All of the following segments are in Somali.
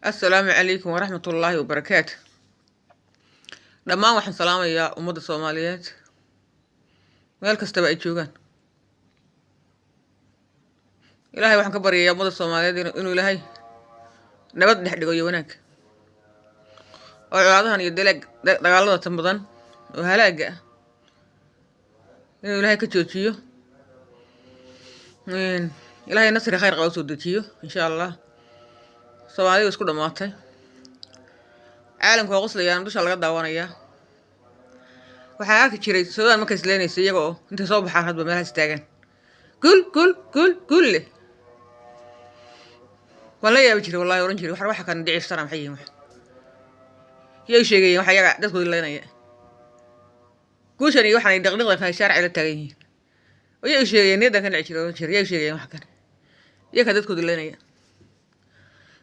Assalaamu calaykum waraxmatullaahi wabarakaatu. Dhammaan waxaan salaamayaa ummadda Soomaaliyeed meel kastaba ay joogaan. Ilaahay waxaan ka baryayaa ummadda Soomaaliyeed inuu Ilaahay nabad dhex dhigo iyo wanaag, oo colaadahan iyo dalaag dagaalada tan badan oo halaaga ah inuu Ilaahay ka joojiyo, Ilaahay nasri khayr qaba soo dejiyo, insha Allah. Soomaalida isku dhammaatay, caalamka waa qoslayaan, dusha laga daawanayaa. Waxaan arki jiray Suudaan markay isleynaysa, iyaga oo intay soo baxaan hadba meelaha istaagaan, "Gul, gul, gul, gul" leh. Waan la yaabi jiray wallahi, oran jiray, "Waxa kan dhiciifsana maxay yihiin? Wax yay sheegayeen? Waxa iyaga dadkooda leynaya guushan iyo waxaan dhaqdhiqda kale shaarci la taagan yihiin oo yay sheegayeen?" Niyaddan ka dhici jiray, oran jiray, "Yay sheegayeen wax kan iyaga dadkooda leynaya?"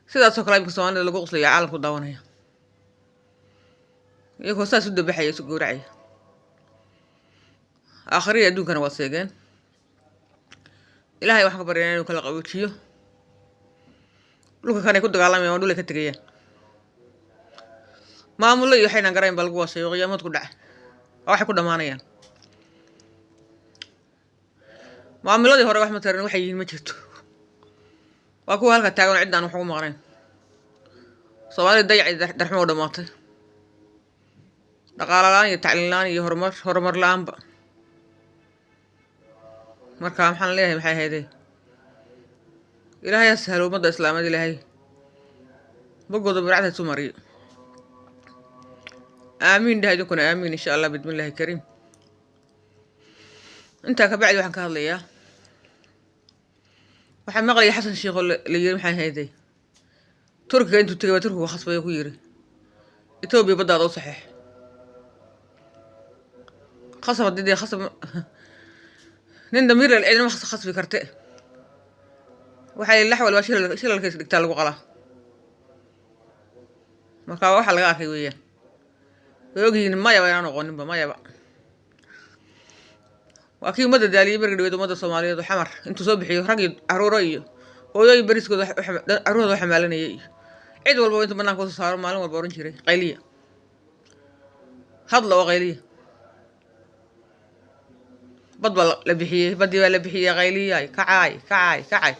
Sidaasoo kale imika Soomaalida lagu qoslaya, caalamku daawanaya, iyagoo saas u dabaxaya, isu gowracaya. Aakhiriya adduunkana waa seegeen. Ilaahay waxaan ka baryayaa inuu kala qaboojiyo dhulka kanay ku dagaalamayaan. Waa dhul ay ka tegayaan maamullo iyo waxaynan garayn baa lagu washay oo qiyaamad ku dhacay. Waa waxay ku dhammaanayaan. Maamuladii hore wax ma tarin, waxay yihiin ma jirto. Waa kuwa halka taagan oo ciddaan wax ugu maqnayn. Soomaalida dayacii, darxumo u dhamaatay, dhaqaalo la-aan iyo tacliin la-aan iyo horumar la-aanba. Marka maxaan leeyahay? Maxay ahaydee? Ilaahay ha sahlo ummadda Islaamad, Ilaahay boggooda barcada isu mariyo. Aamiin dheh idinkuna, aamiin, insha Allah, bismillahi kariim. Intaa ka bacdi waxaan ka hadlayaa, waxaan maqlaya Xasan Sheikh oo la yiri, maxay ahayday, Turkiga intuu tegay baa Turkigu khasbay oo ku yiri, "Etoobiya baddaada u saxeex." Khasab haddii dee khasab nin damiir leh cidinama khasbi karte. Waxay lax walba shilalka is dhigtaa lagu qalaa. Marka waxa laga arkay weeyaan, way ogyihiin mayaba inaan noqoninba mayaba. Waa kii ummadda daaliyey beriga dhaweed, ummadda Soomaaliyeed oo Xamar intuu soo bixiyo rag iyo caruuro iyo hooyooyin beriskooda carruurooda u xamaalanayay iyo cid walba intuu banaanka usoo saaro, maalin walba oran jiray, "Qayliya, hadla oo qayliya, bad baa la bixiyey, baddii baa la bixiyey, qayliyay, kacaay, kacaay, kacaay."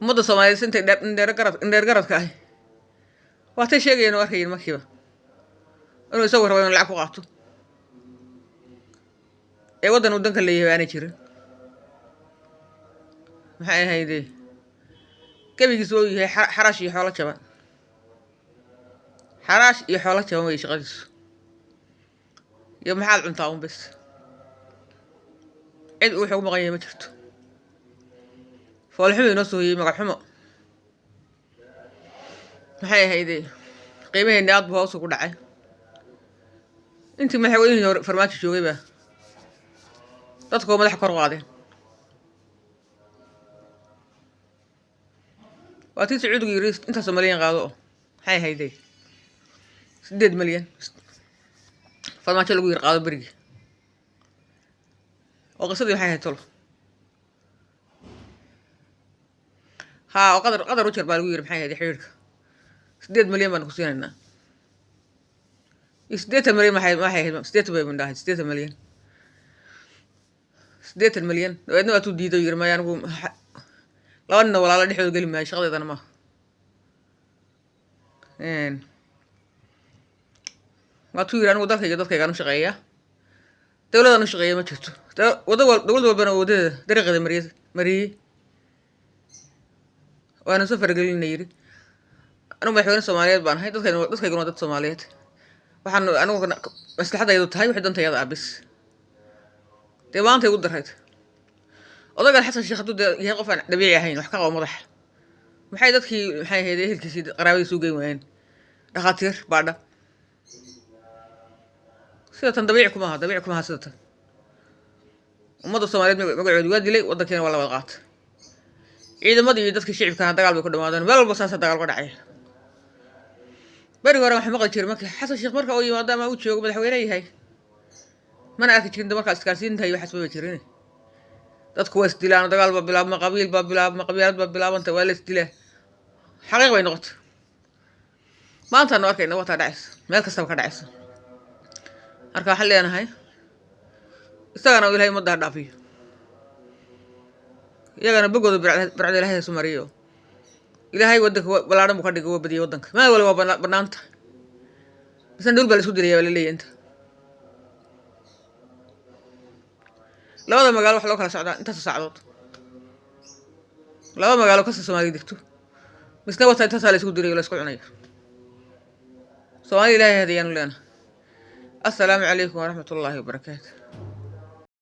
Ummadda Soomaaliyeed intay indheer garad indheer garadka ahi waatay sheegayeen oo arkayeen markiiba inuu isagu rabo inuu lacag ku qaato ee waddan uu danka leeyahay aanay jirin. Maxay ahayde, gebigiisu uu yahay xaraash iyo xoolo jaban, xaraash iyo xoolo jaban wey shaqadiisu, iyo maxaad cuntaa un bes. Cid uu wuxuu ugu maqan yahay ma jirto. Foolxumo inoo soo hoyey, magac xumo. Maxay ahayde, qiimaheenni aad buu hoos ugu dhacay intii madaxweynihii hore Farmaajo joogay baa dadkoo madaxa kor u qaadeen. Waa tii Sacuudigu yiri, "Intaasoo malyan qaado." Oo maxay ahayde, 8 malyan Farmaajo lagu yiri, "Qaado." Berigii oo qisadii maxay ahayd tolo? Haa, oo Qadar u jar baa lagu yiri. Maxay ahayd xiriirka? 8 malyan baanu ku siinaynaa iyo 80 malyan. Maxay ahayd? 80 bay mindhahay, 80 malyan, 80 malyan. Dabeedna waa tuu diiday, yiri, "Maya, anigu laba nina walaalo dhexdooda geli maayo, shaqadeedana maaha." Waa tuu yiri, "Anigu dalkayga, dadkaygaan u shaqeeyaa, dowladaan u shaqeeya ma jirto." Wado dowlad walbana wadadeeda dariiqeeda mariyey, waana soo faragelina. Yiri, "Anigu madaxweyne Soomaaliyeed baan ahay, dadkayguna waa dad Soomaaliyeed. Waxaan anigu maslaxadaydu tahay wixii dantayada ah bis." Dee maantay ugu darayd odagan Xasan Sheekh, hadduu dee yahay qof aan dabiici ahayn, wax ka qabo madaxa, maxay dadkii, maxay ahayd, ehelkiisii, qaraabadiisi u geyn waayeen dhakhaatiir baadha? Sida tan dabiici kumaha, dabiici kumaha sida tan. Ummadda Soomaaliyeed magacoodi waa dilay, waddankiina waa la wada qaatay. Ciidamadii iyo dadkii shicibkana dagaal bay ku dhamaadeen. Meel walba saasa dagaal uga dhacaya. Berigi hore waxaa maqli jiray markii Xasan Sheekh marka uu yimaado ama uu joogo madaxweyne yahay, mana arki jirin. De markaa isgaarsiinta iyo waxaas maba jirin. Dadku waa isdilaan, dagaal baa bilaabma, qabiil baa bilaabma, qabyaalad baa bilaabanta, waa la isdilaa. Xaqiiq bay noqotay. Maantaanu arkayna wataa dhacaysa, meel kastaba ka dhacaysa. Marka waxaan leenahay isagana Ilahay ummadda ha dhaafiyo, iyagana bogooda burcda Ilahay hasu mariyo. Ilaahay waddanka ballaaran buu ka dhigay, waa badiyay waddanka, meel waliba waa banaanta. Misna dhul baa la isku dilaya, baa la leeyahy. Inta labada magaalo waxa loo kala socdaa intaasoo saacadood, laba magaalo kasta Soomaaliya degto, misna wata intaasaa la isku dilayo, la isku cunayo. Soomaaliya Ilahay hadayaanu leenahay. Assalaamu calaykum waraxmat ullaahi wabarakaatu.